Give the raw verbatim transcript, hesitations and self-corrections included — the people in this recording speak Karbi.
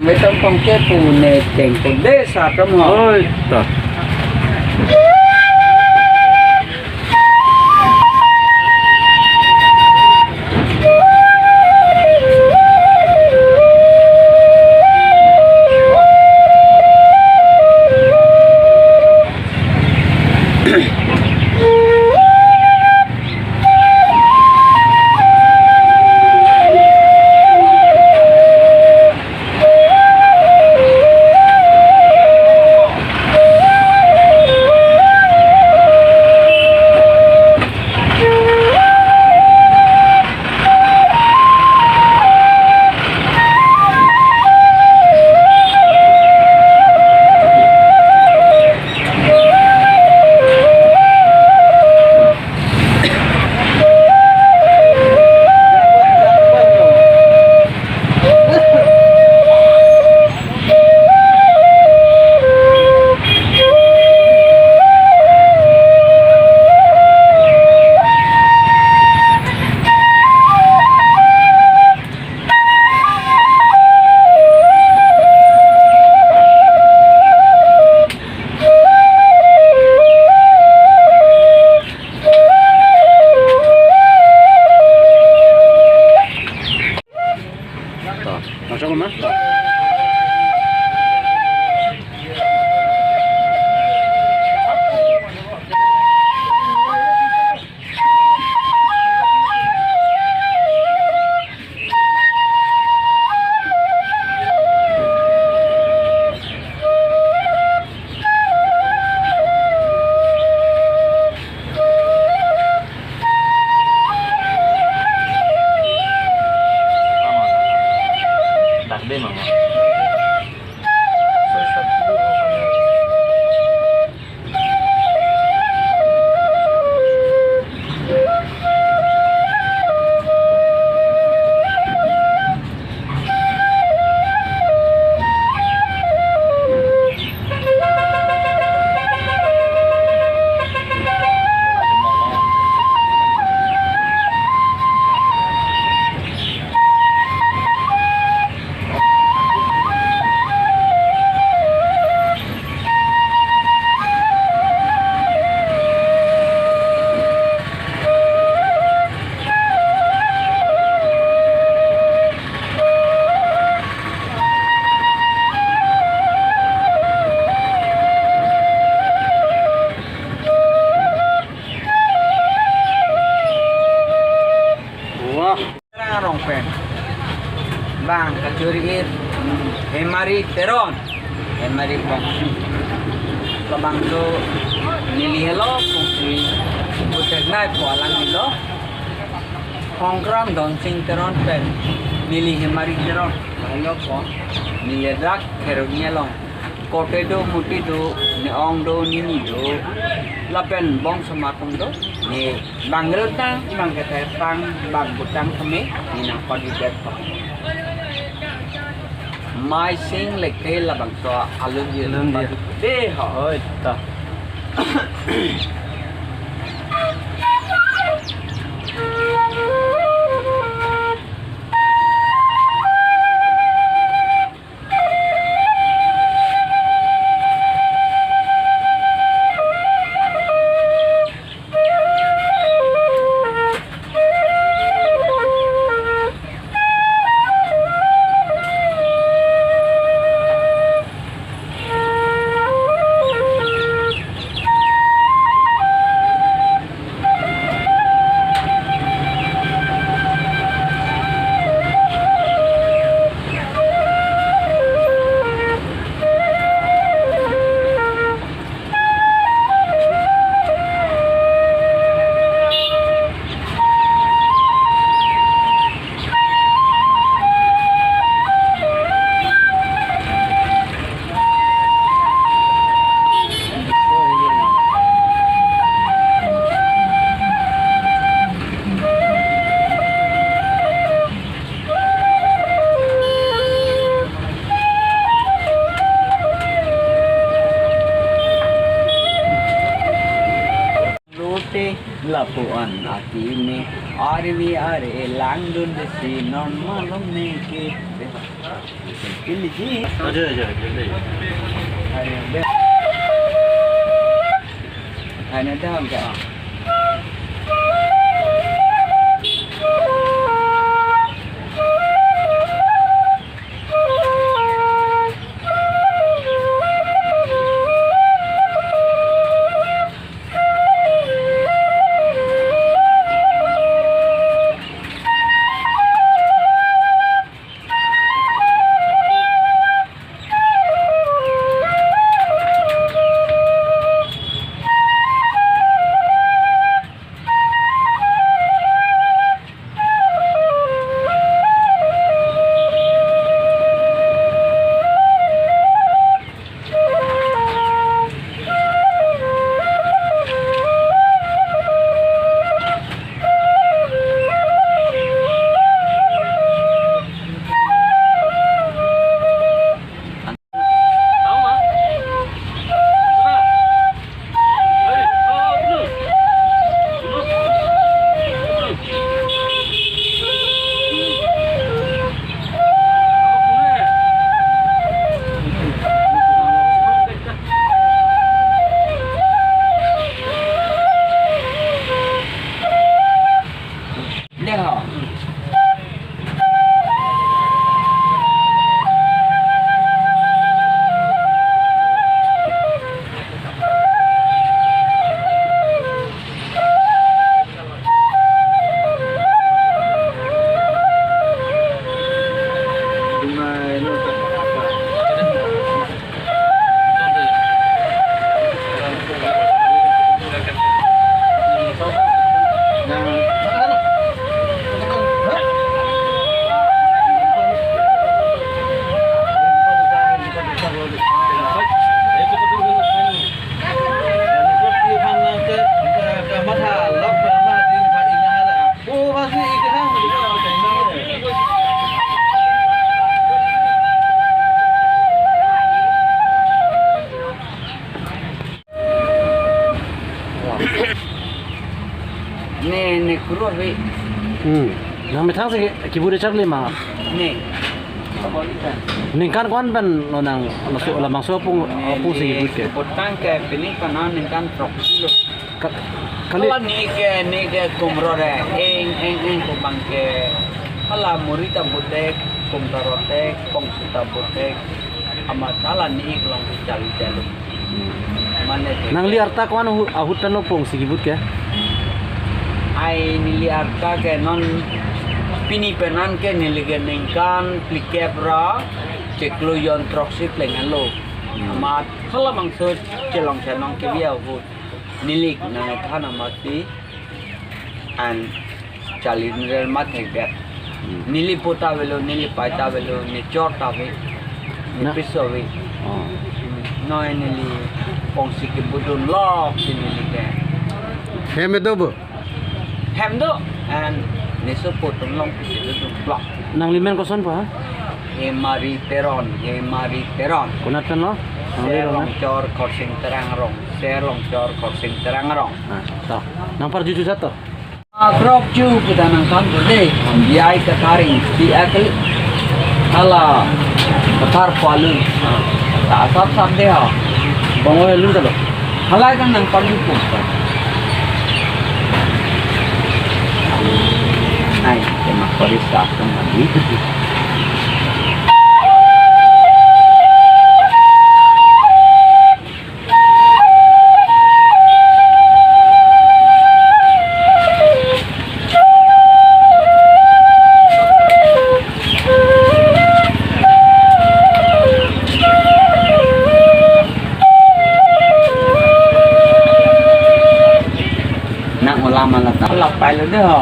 Betam pangke pu ne tengko de satam ho. Oi, ta. To, masuk rumah. To. Wah. Arong pen bang kachori-et Hemari Teron, Hemari Bongsi. Labangso neli helo Bongsi, puthek nai pu alang helo. Hongkram Donsing Teron pen neli Hemari Teron, helo ko neli dak Kheroni along. Kote do, muti do, ne ong do, nini do, lapen bongso atum do, ne bang rutang, bang ketang, bang butang kami, ne nangpadidet pa. Mai sing leke labangso alun di Alun di. Padi de ho. Oi, ta. Lapuan aki ini arvi are langdun desi non malom ne ke. Pilih ji. Aja, aja, aja. Are be. Hanya dah enggak. Deh ho. Ne, ne kuro ave. Hmm. Nang methang si kibut charli ma? Ne. Ningkan ko-an pen lo nang laso, labangso apung, apung si kibut ke? Potang ke pini kana ningkan throk kilo. Ka-, kali. Hala ne ke, ne ke kumro re, eng, eng, eng ko bang ke. Hala muri ta butek, kum ta rotek, pongsi ta butek. Amat hala ne ik long ke chali chalo. Hmm. Mane te. Nangli arta ko-an ahu-, ahut pen lo pongsi kibut ke? Ai neli arta ke non pini penan ke neli ke ningkan phlikep ra chiklo jon throksi pleng lo. Hmm. Amat halabangso chelong chenong kebi ahut. Neli nangthan amatsi an chali nrel mat thekdet. Hmm. Neli po ta avelo, neli pei ta avelo, ne chor ta ave, ne Na- piso ave. Oh. Hmm. Noi neli pongsi kibutdun lok si neli ke. Hem do bo? Hem do, an ne sopo atum along pisi dodun lok. Nangli men koson pa? Hemari Teron, Hemari Teron. Konat pen lo? Ser Longchor Khorsing Terang Rong. Ser Longchor Khorsing Terang Rong. Ah, to. Nang parju jutjat to. Akrok ju kita nangthan dode. Biai kataring si akli. Hala kathar palun. Ta asap sap de ha. Bang oi lun talo. Halai kan nang parju pun. Ai, tema kori sap kan lagi. Nang olam ala ta lapai lo de ho.